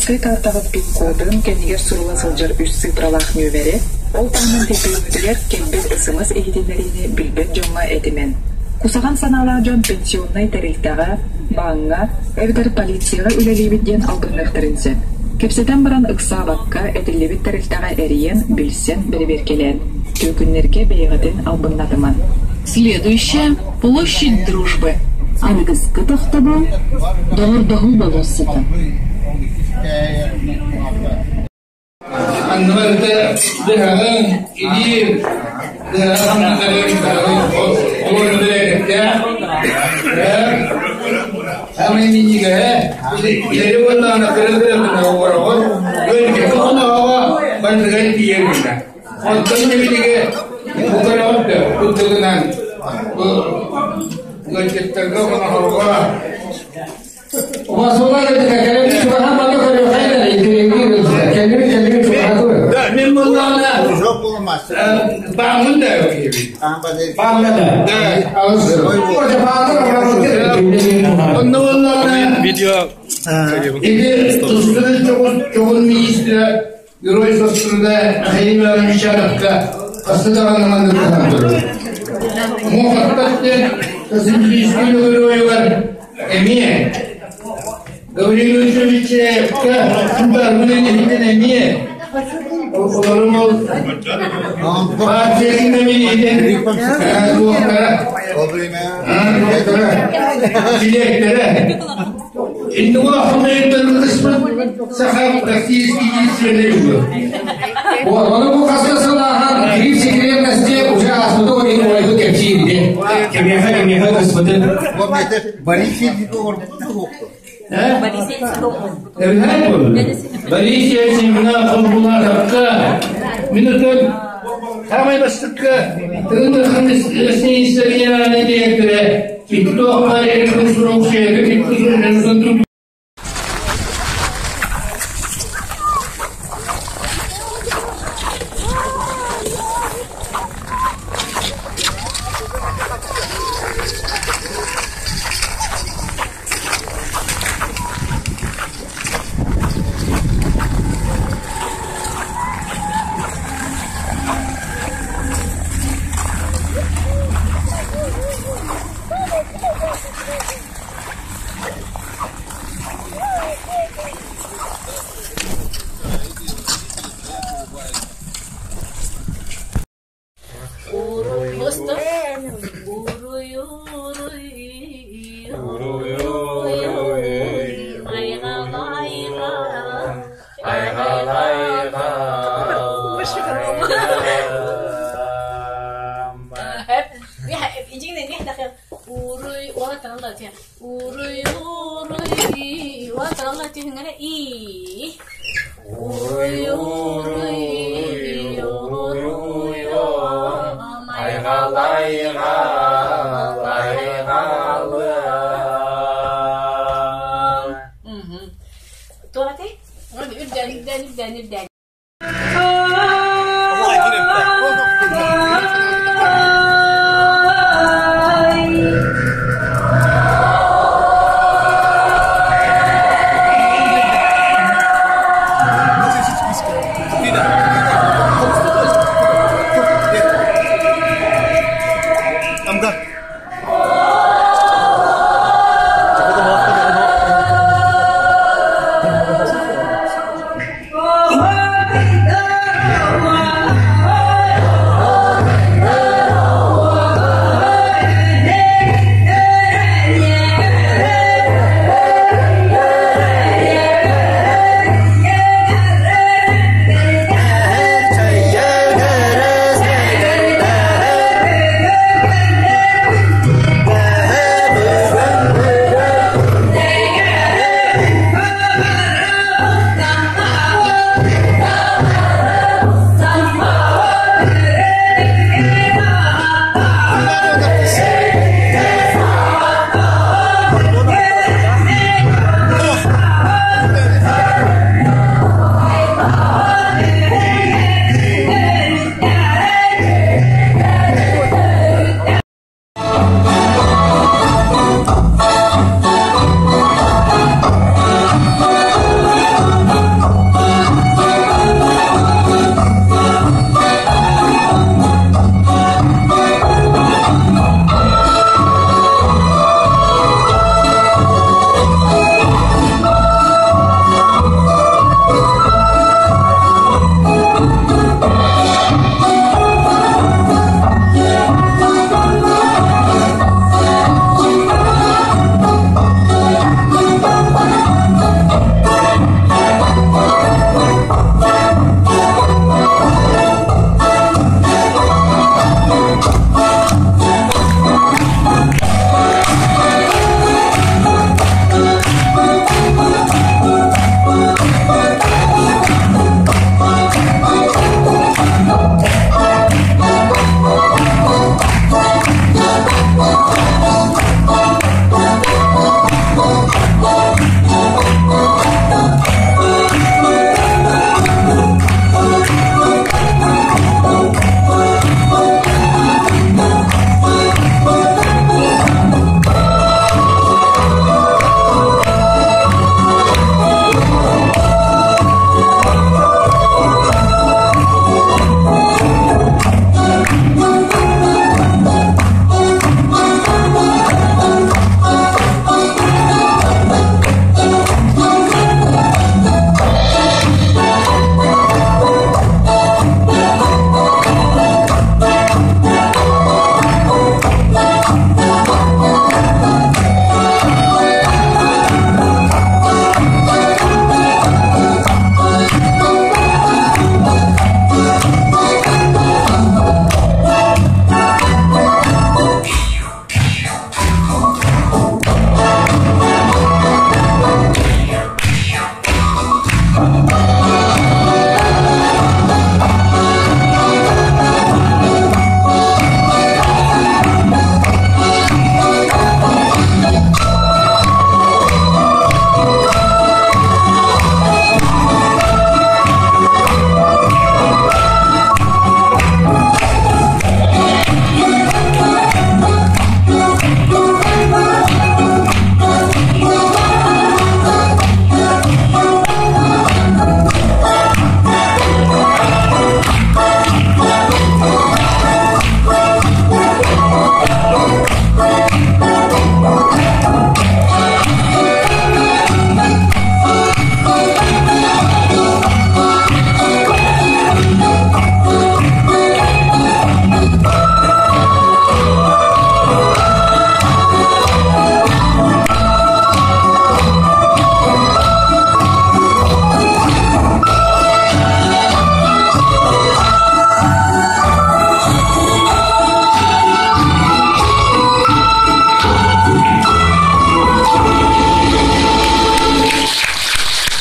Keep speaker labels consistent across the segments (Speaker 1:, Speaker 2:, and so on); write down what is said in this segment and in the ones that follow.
Speaker 1: Банковскай каартаҕыт пин-кодун кэннигэр сурулла сылдьар үс цифралаах нүөмэри, ол таһынан төлөпүөҥҥүтүгэр кэлбит СМС иһитиннэриини билбэт дьоҥҥо этимэҥ. Кусаҕан санаалаах дьон пенсионнай тэрилтэҕэ, бааҥҥа эбэтэр полицияҕа үлэлиибит диэн албынныахтарын сөп. Кэпсэтэн баран ыксаабакка, этиллибит тэрилтэҕэ эрийэн, билсэн, бэрэбиэркэлээн, түөкүннэргэ бэйэҕитин албыннатымаҥ.
Speaker 2: Следующая площадь Дружбы. Аныгыскы тохтобул Доҕордоһуу болуоссата.
Speaker 3: Анныбарыта дыһаҕын, илиир, дыһаҕын Самый минньигэһэ, илэри уонна кыры-кыры оҕороҕун, өлгөтө хоноһоҕо барытыгар тиийэр гына. Онтон билиги бу көрөҕүт да курдугунан бу ыалдьыттарга хоноһорго Мен буоллаҕына бааммын да Бааммын да. Онно буоллаҕына
Speaker 4: Видео
Speaker 3: Ити тустуу чоҕун министрэ Герой Соструда Михаил Иванович Чаровка хаста даҕаны маннык турар. Муохаттан Космический геройугар эмиэ Гаврил Ильичка Сунтаарбын иһиттэн эмиэ олорум ол партиятын эмиэ туохтара чилиэктэрэ Инники улахан кыспыт саха российский единственный угол.
Speaker 5: Вот, ону бу хаста сыл ааһан гриф секретности уже ааспыты ойын ойгу кэпсиирди. Кимиэхэ кимиэхэ кыспытын.
Speaker 6: Борис Ельцин оҥорбутун суохту.
Speaker 3: Борис Ельцин холбулаатахха минутун самай бастыкка тыын генеральный директора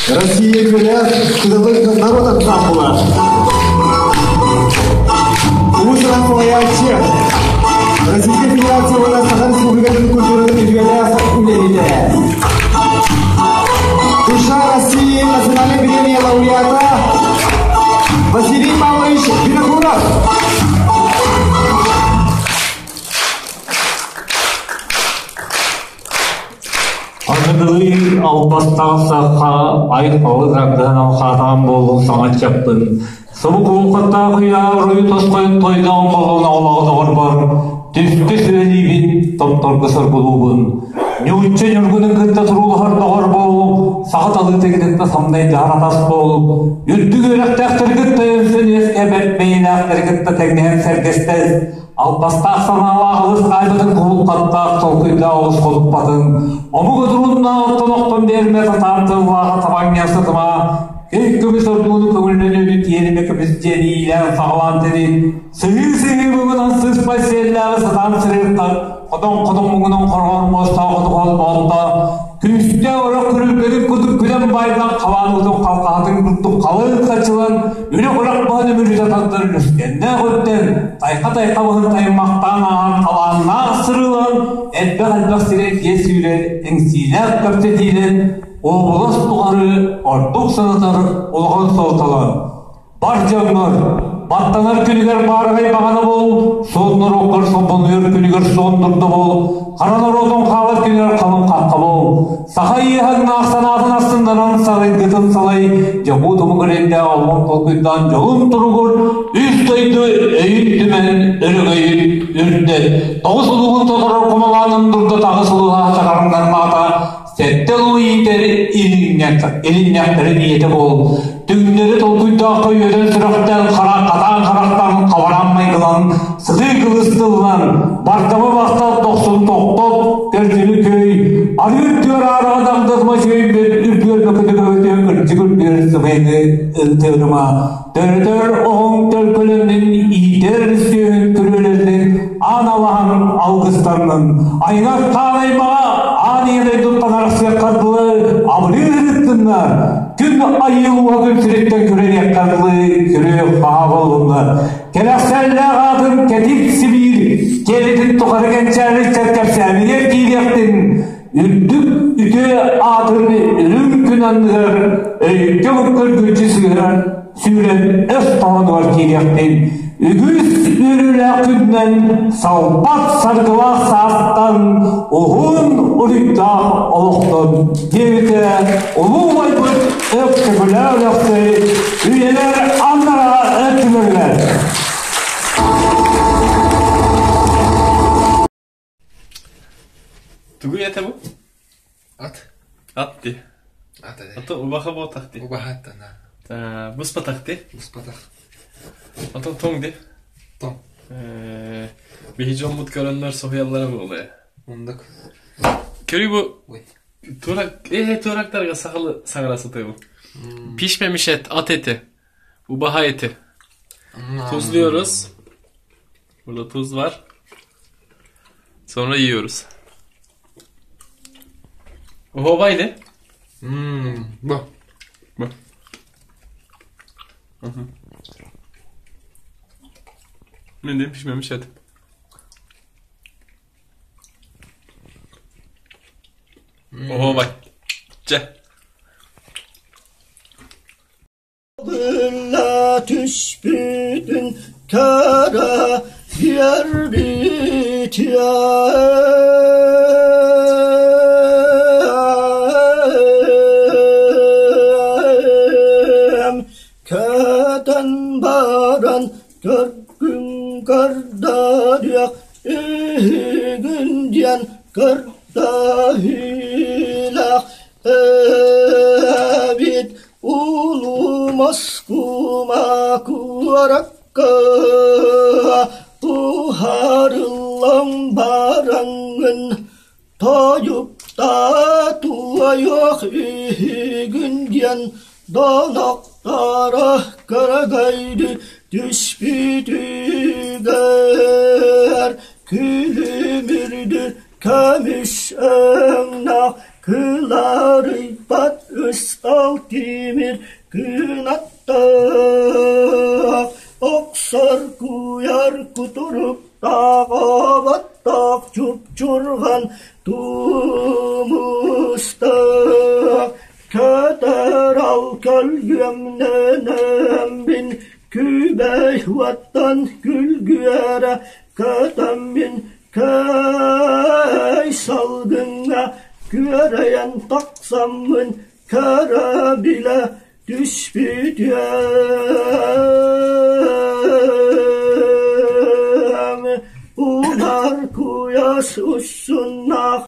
Speaker 4: Россия күрэх кытылык народ ансамбла. Уус-уран салайааччы Российскай Федерация уонна Саха Республикатын культуратын үтүөлээх үлэһитэ. Душа России национальной премия лауреата Василий Павлович Винокуров.
Speaker 7: Аныгылыы албастаах сахха айхалы тардыһан алхаатаан буоллун саҥа ыччаппын. Субу кулукаттаах уйаа уруйу тосхойун тойдоон хоһоон оҕолоҕо доҕорбор түскэ сүөлиибин, томторго соргулуубун. Ньуучча ньургунун кытта туруулаһар доҕор буол, саха талыытын кытта самнайдаһар атас буол, үрдүк үөрэхтээхтэри кытта өйөнсөн үөскээбэт бэйэлээхтэри кытта тэҥнэһэн сэргэстэс, Албастаах санаалаах алыс хаайбытын куһулхаттаах толкуйдаах олус холуппатын, омук одурууннаах оттон охтон биэрмэ татаар тыллааҕа табаҥҥа сытыма, кэй көмүс ордууну көҥүллэнүүнү тиэримэ көмүс диэн иилээн саҕалаан тэрин, сыһыы-сыһыы муҥунан сыспай сиэллээҕи сатаан сырыыртан, хотон-хотон муҥунан хороҕор муостаах хоту холбоотто, Күүстээх орох күрүлгэнин курдук күлэн баайдаах халаан уутун халҕаһатын курдук халыҥ хачылан, үрэх-үрэх баһын үмүрүтэ тардар үлүскэннээх үрдэн, тайха-тайха баһын таймахтаан ааһан халааннаах сырыылан, элбэх-элбэх сири дьиэ сүүрэн, эҥсиилээх кэпсэтиилэн, уобалас тухары ордук санатар улахан суолталаах. Бар дьоҥҥор, баттанар күнүгэр баарыгай баҕана буол, суон норуоккар сомбонуйар күнүгэр суон дурда буол, хара норуотуҥ хаалар күнүгэр халыҥ хахха буол. Саха иэһэҥнаах санаатын астыннаран сарайгытын салай, дьобуу тумугар эрдээх олоҕун толкуйдаан дьолун туругур, үс дойду өйүн түмэн өрөгөйүн үрдэт, тоҕус улууһун тоторор кумалаанын дурда таҕыс улууһа чаҕарыҥнармаата, Сэттэ улуу иитэр илиннэхтэрин ийэтэ буол, түҥнэри толкуйдаахха үөдэн сүрэхтэн хатаан харахтан хабараан майгылан, сытыы кылыс тыллан, бардама бахтал дохсун тохтот, көлдьүнү көй, арыы түөр аараҕа дагдатма чөйбүт үрдүөр бөкүтү көбүтү кырдьык үрдүөр сымыйны ылтыырыма, төрөтөр оһоҥ төлкөлөннүн иитэр сүөһүн күрүөлэринин аан алаһан алгыстарынан айыҥар хаанаймаҕа аан ийэ дойдуттан арахсыаххар дылы абырыы ыһыттыннар күн айыы ууһа күн сириттэн күрэниэххэр дылы күрүө хаһаа буоллуннар кэрэхсэллээх аатын кэтит сибиир киэлитин тухары кэнчээри кэпсээмигэр киириэхтин Үрдүк үтүө аатын үрүҥ күн анныгар өйгө буккыргыччы сыһыаран сүүрэн өс тоһонугар киириэхтин үгүс үөрүүлээх күнүнэн салбат саргылаах саастан уһун уруйдаах олохтон диэбитэ улуу убайбыт Өксөкүлээх Өлөксөй үйэлэр аннараа өттүлэригэр.
Speaker 8: Тугуй этэ бу?
Speaker 9: Ат.
Speaker 8: Ат дии.
Speaker 9: Ат этэ.
Speaker 8: Ото убаха буотах дии.
Speaker 9: Убаһаттан
Speaker 8: аа. Буспатах дии.
Speaker 9: Буспатах.
Speaker 8: Ото тоҥ дии.
Speaker 9: Тоҥ.
Speaker 8: Биһи дьоммут көрөннөр соһуйаллара буолуо.
Speaker 9: Оннук.
Speaker 8: Көрүү бу
Speaker 9: Ой.
Speaker 8: турак турактарга сахалы саҥара сатыыбын. Pişmemiş et, at eti. Ubaha eti. Tuzluyoruz. Burada tuz var. Sonra yiyoruz. Ohobaydı.
Speaker 9: Мм, бу.
Speaker 8: Бу. Мен pişmemiş et. Oho bak. Чэ.
Speaker 10: Ыла түспүтүн кара биэрбитиэм Кэтэн баран көргүн көрдөрүөх үһүгүн диэн көрдөһүүлээх эбит Улуу Москуба куоракка уһаарыллан бараҥҥын тойукта туойуох үһүгүн диэн донохторо көрөгөйдүү түспүтүгэр күлүмүрдүү көмүс өҥнөөх Кыларыйбат ыстал тимир кынаттаах, охсор куйар кутуруктаах оботтоох чупчурҕан тумустаах, көтөр ал көлгүөмнэнэммин күбэй уоттан күлгүөрэ көтөммүн Кэй салгыҥҥа күөрэйэн тахсаммын көрө-билэ түспүтүөм. Унар куйаас уссуннаах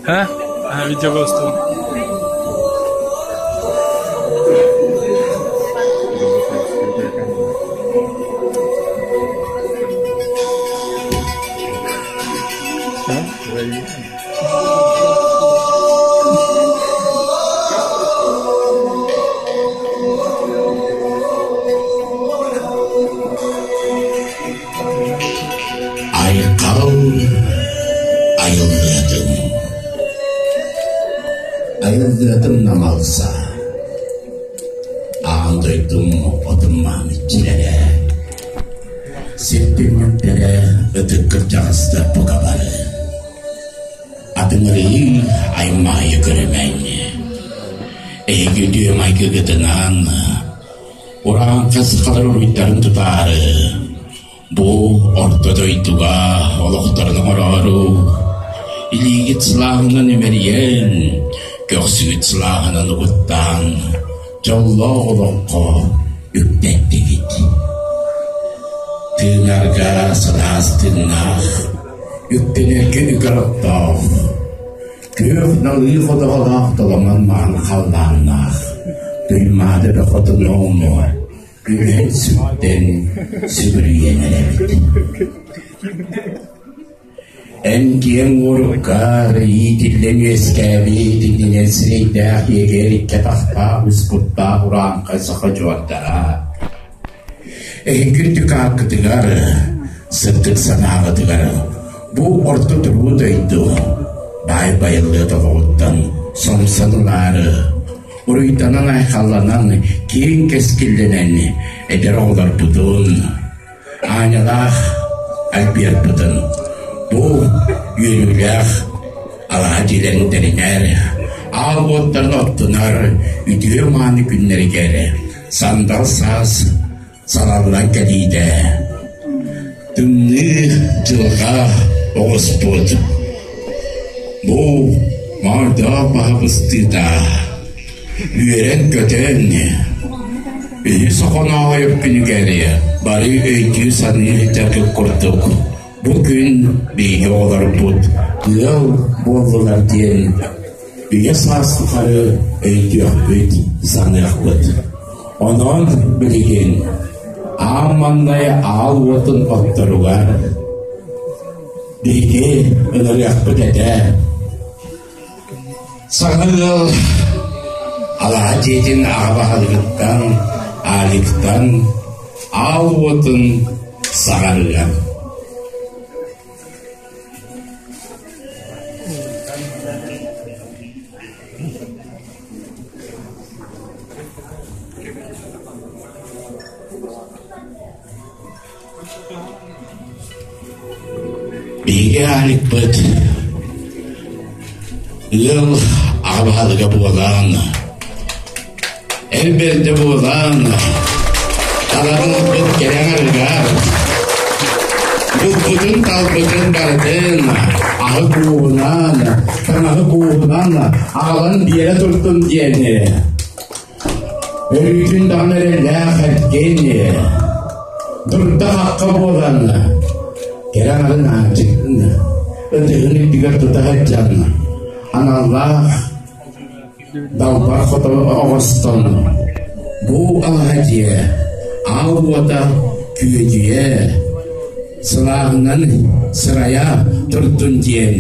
Speaker 8: Ha? Ha, video устуу.
Speaker 11: Айхал айыллыатым, айыллыатым намалса, аан дойдум отун-маан иччилэрэ, сир түннүктэрэ ытык кырдьаҕастар бука бары. Атыҥырыы аймаайы көрүмэҥ, эһиги үтүө майгыгытынан Урааҥхай сахалар уруйдарын тутаары, бу орто дойдуга олохторун оҥороору, илиигит сылааһынан имэрийэн, көхсүгүт сылааһынан угуттаан, дьоллоох олоххо үктэттигит. Тыынарга сылаас тыыннаах, үктэнэргэ үгэр оттоох, Күөх налыы ходоҕолоох толомон маҕан халлааннаах, Туймаада да хотун оҥнуо, күлэн сүктэн сүгүрүйэн эрэбит. Эн киэҥ уоруккар иитиллэн үөскээбит иннинэн сирэйдээх иэгэр икки атахтаах үс куттаах урааҥхай саха дьуордара. Эһиги үрдүк ааккытыгар, сырдык санааҕытыгар бу орто туруу дойду баай байыллыа тоҕоҕуттан сомсон ылаары, уруйданан-айхалланан, киэҥ кэскиллэнэн эдэр оҕолорбутун, Аанньалаах Альберпытын бу үөрүүлээх алаһа дьиэлэрин тэринэр, аал уоттарын оттунар үтүө-мааны күннэригэр Сандал саас салаллан кэлиитэ, тымныы дьылҕа оҕуспут. Бу моордоох баһа быстыыта үөрэн-көтөн, үһүс Охоноойоп күнүгэр бары өйдүү-саныы сылдьаргыт курдук бу күн биһиги оҕолорбут ыал буоллулар диэн үйэ саас тухары өйдүөхпүт, саныахпыт. Онон билигин аан маҥнай аал уотун отторугар биһиги ынырыахпыт этэ. Саҥа ыал алаһа дьиэтин аҕа баһылыгыттан, Аликтан аал уотун саҕарыа. Биһиги Аликпыт ыал аҕа баһылыга буолан, эр бэрдэ буолан, таларын ылбыт кэрэ аҥарыгар, булбутун талбытын барытын аһы кууһунан, таҥаһы кууһунан аҕалан биэрэ турдун диэни Өрүүтүн даҕаны эрэллээх эркин, дурда-хахха буолан, кэрэ аҥарын аанчыгын, ытыһын үрдүгэр тута сылдьан, аналлаах далбар хото оҕостон, бу алаһа дьиэ, аал уота күөдьүйэ, сылааһынан сырайа турдун диэн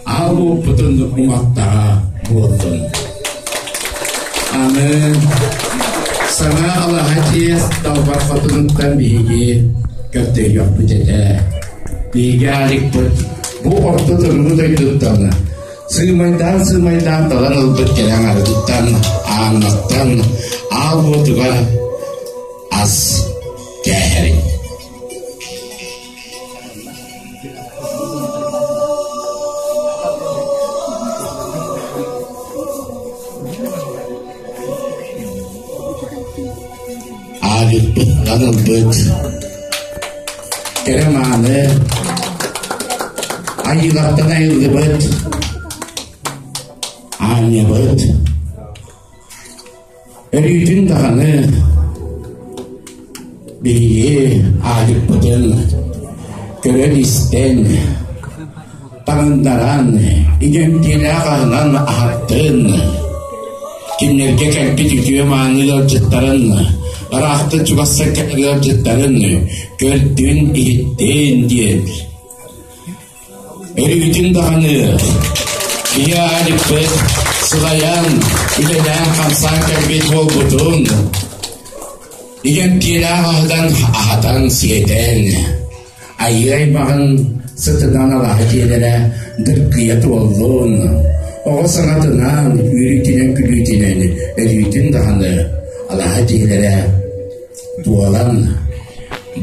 Speaker 11: Аал уоппутун уматтаҕа буоллун. Аны саҥа алаһа дьиэ далбар хотунуттан биһиги көрдөһүөхпүт этэ. Биһиги Аликпыт бу орто туруу дойдуттан сыымайдаан-сыымайдаан талан ылбыт кэлэн арытыттан, Ааннаттан аал уотугар ас кээһэрин. Аалыппыттан ылбыт кэрэ мааны айыылартан айыллыбыт аанньабыт Өрүүтүн даҕаны биһиги аадьыппытын көрөн-истэн, таҥыннаран, иҥэмтиэлээх аһынан аһаттын. Кинилэргэ кэлбит үтүө-мааны ыалдьыттарын, ыраахтан чугастан кэлэр ыалдьыттарын көрдүн, иһиттин диэн. Өрүүтүн даҕаны киһи аалиппыт сылайан, үлэлээн-хамсаан кэлбит буолбутун, иҥэмтиэлээх аһытан аһатан сиэтэн, Айыы аймаҕын сытынан алаһа дьиэлэрэ дыргыйа туоллун, оҕо саҥатынан, үөрүүтүнэн-күлүүтүнэн өлүүтүн даҕаны алаһа дьиэлэрэ туолан,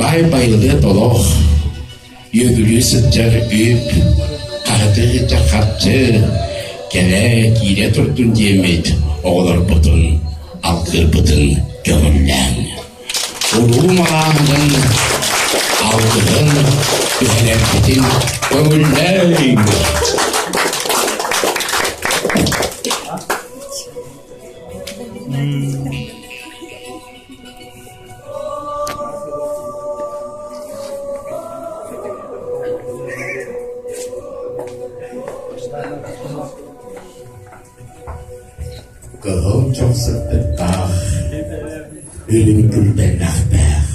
Speaker 11: баай байылыат олох, үөгүлүү сылдьар үп, хаһытыы сылдьар харчы кэлэ киирэ турдун диэммит оҕолорбутун алгыырбытын көҥүллээҥ. Улуу малааһынын алгыһын түһэрэрбитин көҥүллээҥ! Кыһыл чох сыттыктаах, үрүҥ күлбэллэхтээх,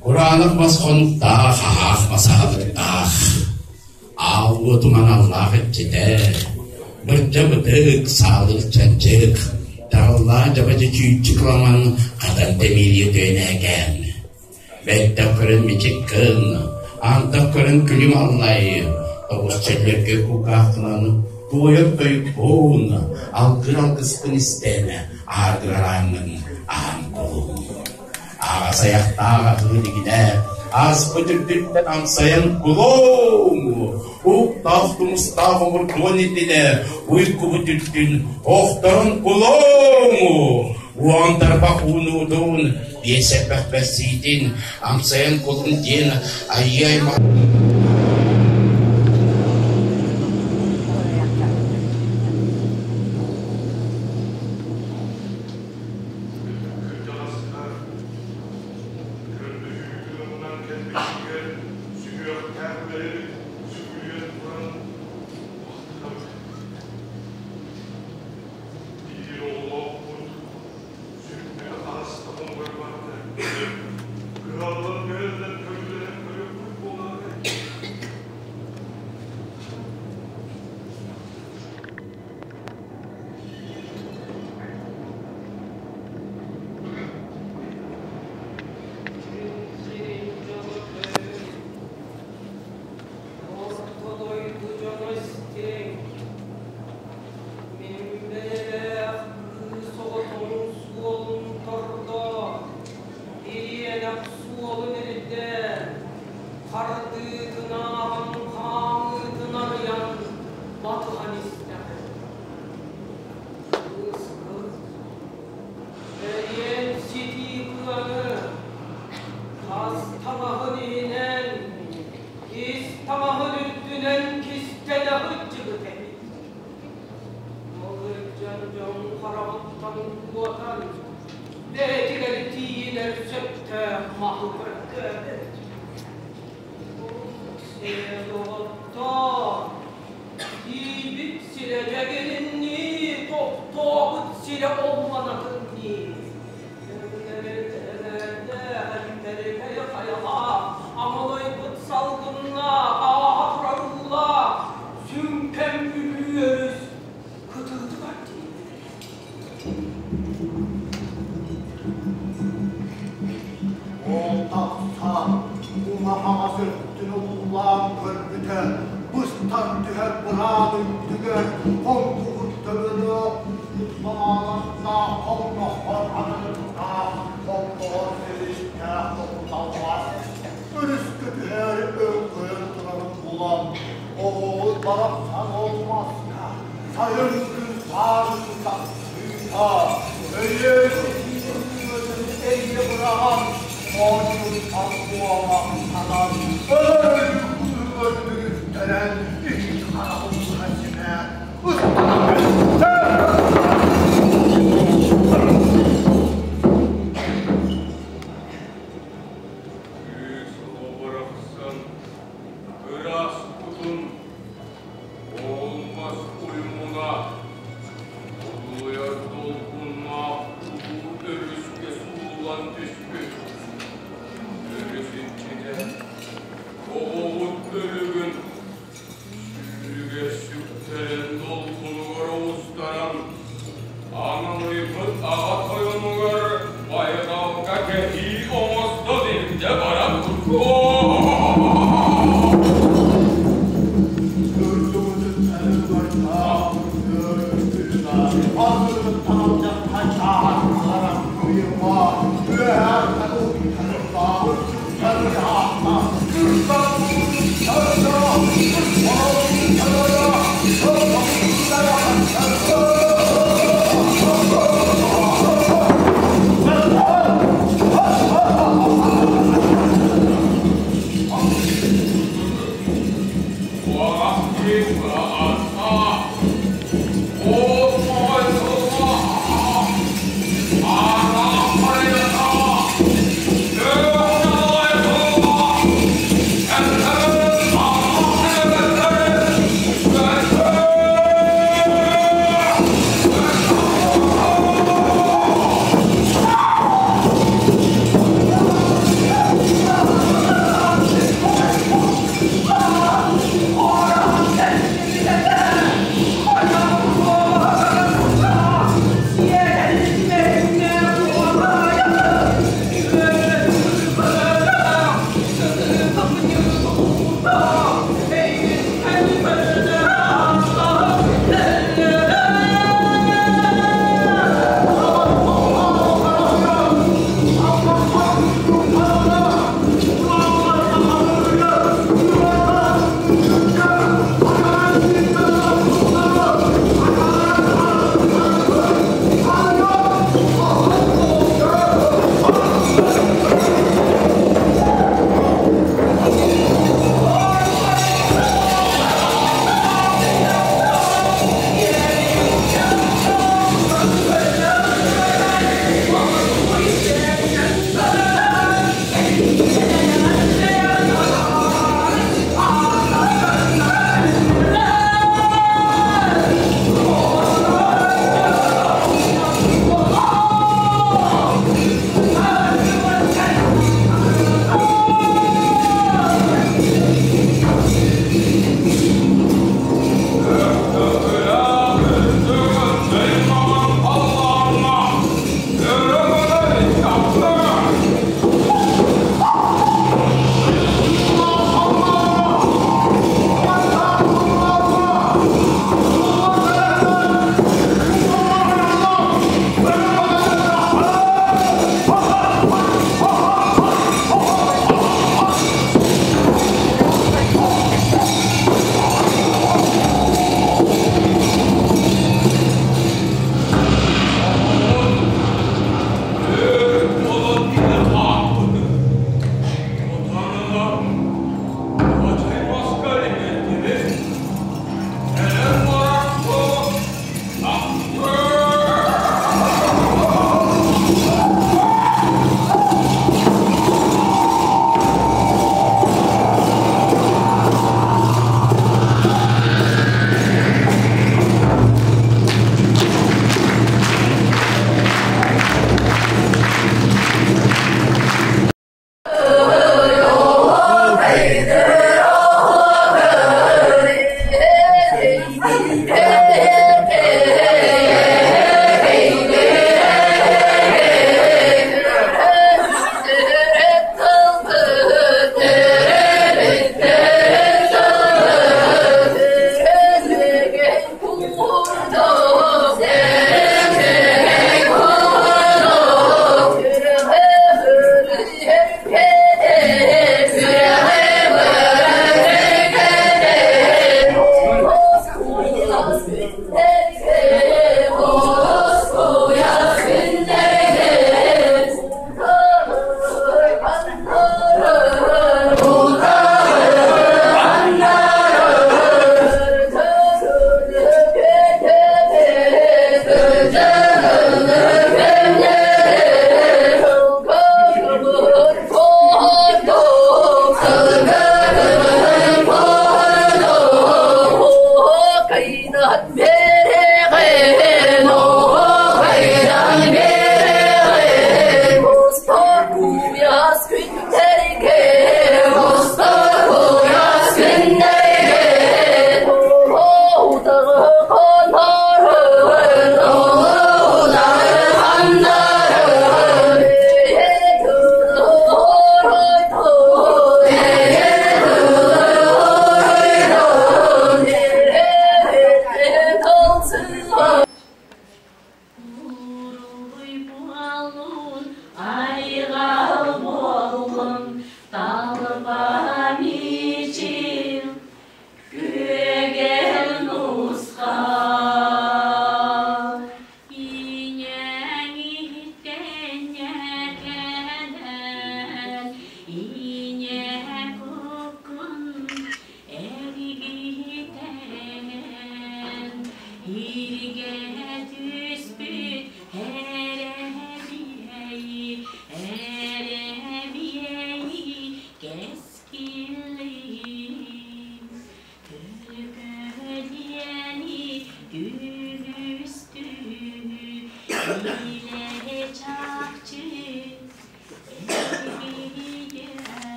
Speaker 11: кураанах мас хонуктаах, аһаах мас аһылыктаах, аал уотум аналлаах иччитэ, бырдьа бытык, саалыр чанчык, тараллаа дьабадьы чүүччүк ламан хатан тэмириэ түөнээкээн. Бэттэх көрөн мичик гын, антах көрөн күлүм аллай, тоҕус чөллөргө кулгааххынан туойар тойукпун, алгыр алгыспын истэн, аардырар ааҥҥын аһан кулун. Аҕас айахтаах аһыы илигинэ, ааспыт үрдүттэн амсайан кулуҥ, уктаах тумустаах омурдуон иннинэ уйгубут үрдүн охторон кулуҥ, уон тарбах уунуутун биэс элбэх бэрсиитин амсайан кулун диэн айыы аймах
Speaker 12: Орто дойду дьоно истиҥ, Мин бэйэлээх кыыс оҕотун суолун тордо, ириэнэх суолун ирдээн, хардыытын ааҕан хаамыытын арыйан батыһан истэҕин. Кыыскыт эриэн ситии кыаны хас таҥаһын иһинэн, ис таҥаһын үрдүнэн кистэнэ сылдьыбыт эбит. Ол сылдьан дьон хараҕыттан куотан, бэйэтигэр тиийинэр сөптөөх маһы көрдөөбүт. Сиэ доҕоттоор, тиийбит сирэ дьэгириннии, тохтообут сирэ олланатынныы. Амалайбыт салгыннаах, ааһа турар уулаах, сүҥкэн Бүлүү өрүс кытыытыгар тиийбитэ.
Speaker 13: Ол тахсан, уҥа-хаҥас өттүн одуулаан көрбүтэ, быстан түһэр быраан үрдүгэр хоҥкугур төбөлөөх Мааластаах холбоххор анарыктаах холбоҕор силистээх тоһуталлар өрүскэ түһээри өҥкөйөн турарын булан, оҕоҕут барахсан ол маска сайын күн саарын тахсыыта, өйөөн ситиитин эйгэ быраҕан, оонньууттан куомахтанан, өлөр өлүгүттэрэн икки хараҕын быһа симээн,
Speaker 14: Кыыс оҕо барахсан ыраас кус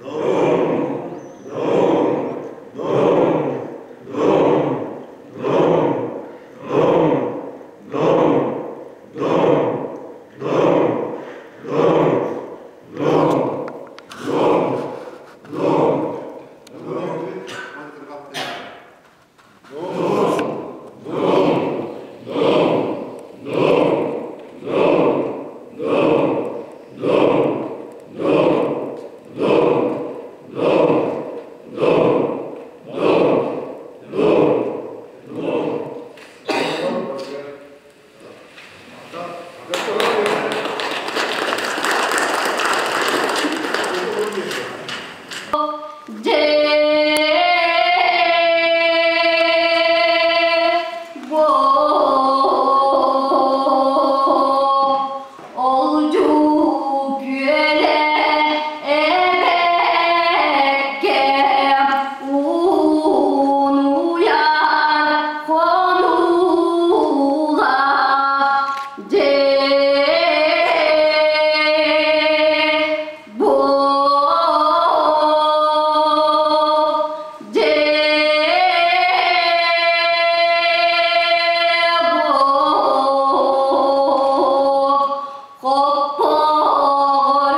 Speaker 14: Om. Ол күөлэ эбэккэ уунуйар хонуулаах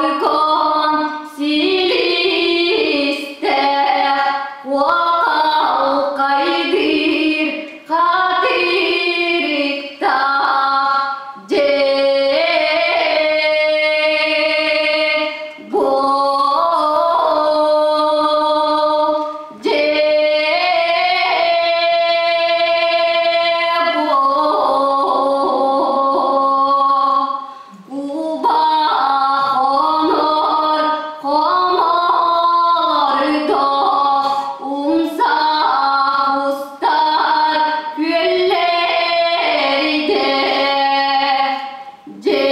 Speaker 14: Хоппоркон силистээх уокалкайдыыр хатырыктаах Куба хонор хомолордо умса устар күөллэрде дьэ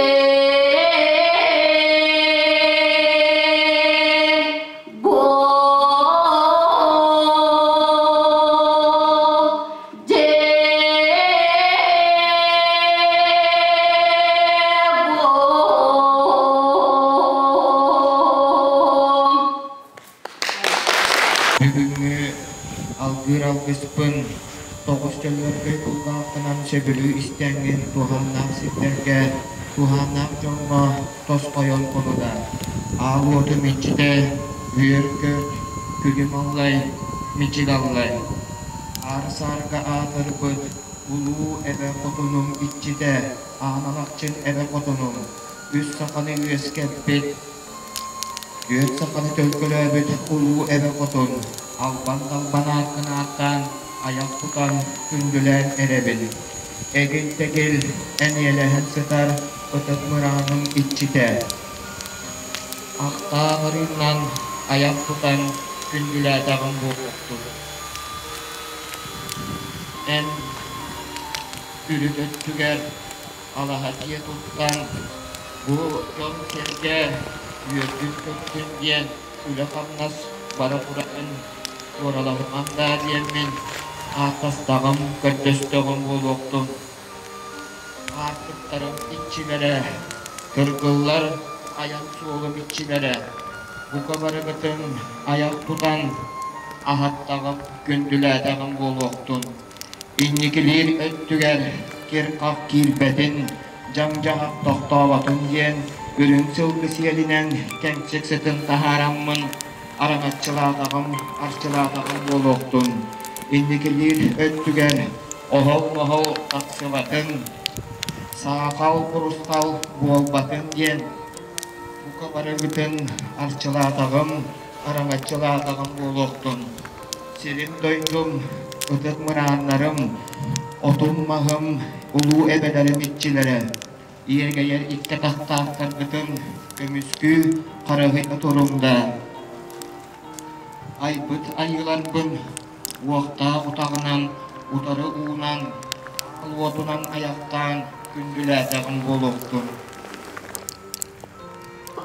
Speaker 14: бу
Speaker 15: Бүгүҥҥү алгыыр алгыспын тоҕус чөлүөркөй кулгааххынан сөбүлүү истэҥҥин туһааннаах сирдэргэ, туһааннаах дьоҥҥо тосхойон кулута. Аал уотум иччитэ үөр-көт, күлүм аллай, мичил аллай. Аар-саарга аатырбыт улуу эбэ хотунум иччитэ Аан Алахчын эбэ хотунум, үс саханы үөскэппит, Түөрт саханы төлкөлөөбүт улуу эбэ хотун, албан-далбан ааккын ааттаан, айах тутан, күндүлээн эрэбин. Эгил-тэгил, эниэлэһэн сытар ытык мырааным иччитэ. Ахтаах арыыннан айах тутан күндүлээтэҕим буолуохтун. Эн үрүт өттүгэр алаһа дьиэ туттан, бу дьон-сэргэ үөрдүн-көттүн диэн үлэ-хамнас бара турарын туоралаһымаҥ даа диэммин ааттастаҕым, көрдөстөҕүм буолуохтун. Аартыктарым иччилэрэ, кыргыллар айан суолум иччилэрэ, бука барыгытын айах тутан аһаттаҕым, күндүлээтэҕим буолуохтун. Инникилиир өттүгэр кир-хах киирбэтин, дьаҥ-дьаһах тохтооботун диэн үрүҥ сылгы сиэлинэн кэмчик сытын таһаараммын араҥаччылаатаҕым, арчылаатаҕым буолуохтун. Инникилиир өттүгэр оһол-моһол тахсыбатын, саахал-курусхал буолбатын диэн бука барыгытын арчылаатаҕым, араҥаччылаатаҕым буолуохтун. Сирим-дойдум, ытык мырааннарым, отум-маһым, улуу эбэлэрим иччилэрэ, иэгэйэр икки атахтаахтаргытын көмүскүү харыһыйа туруҥ да, айбыт айыыларбын уохтаах утаҕынан, утары уунан, аал уотунан айахтаан күндүлээтэҕим буолуохтун.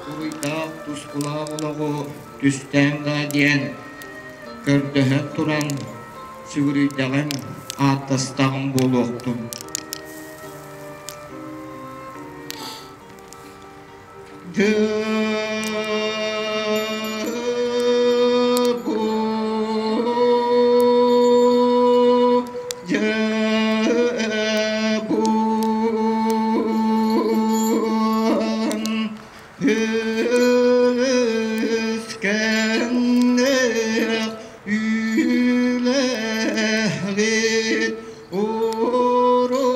Speaker 15: Буруйдаах тускулаах олоҕу түстээн даа диэн көрдөһөн туран сүгүрүйдэҕим, ааттастаҕым буолуохтун. Үлүскэннээх үлэһит уруйдана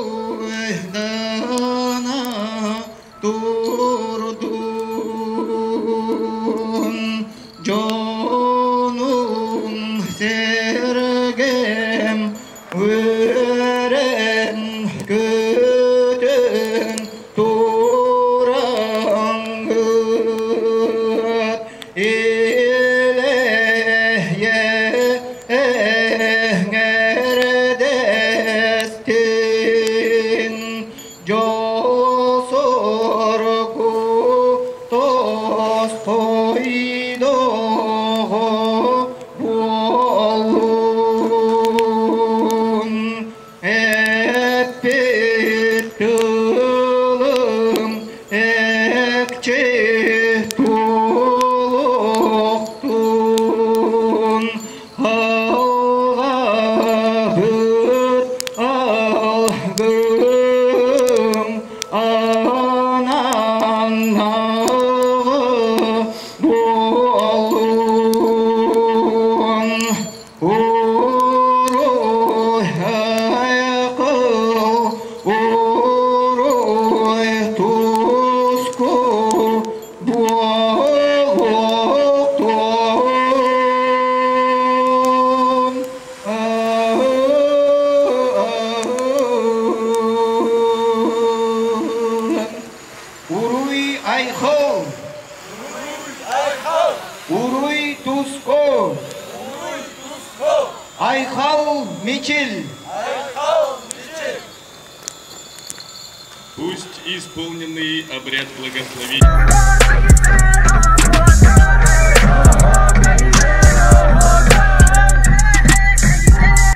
Speaker 15: турдун. Айхал! Уруй Туску! Айхал Мичил!
Speaker 16: Пусть исполненный обряд благословения.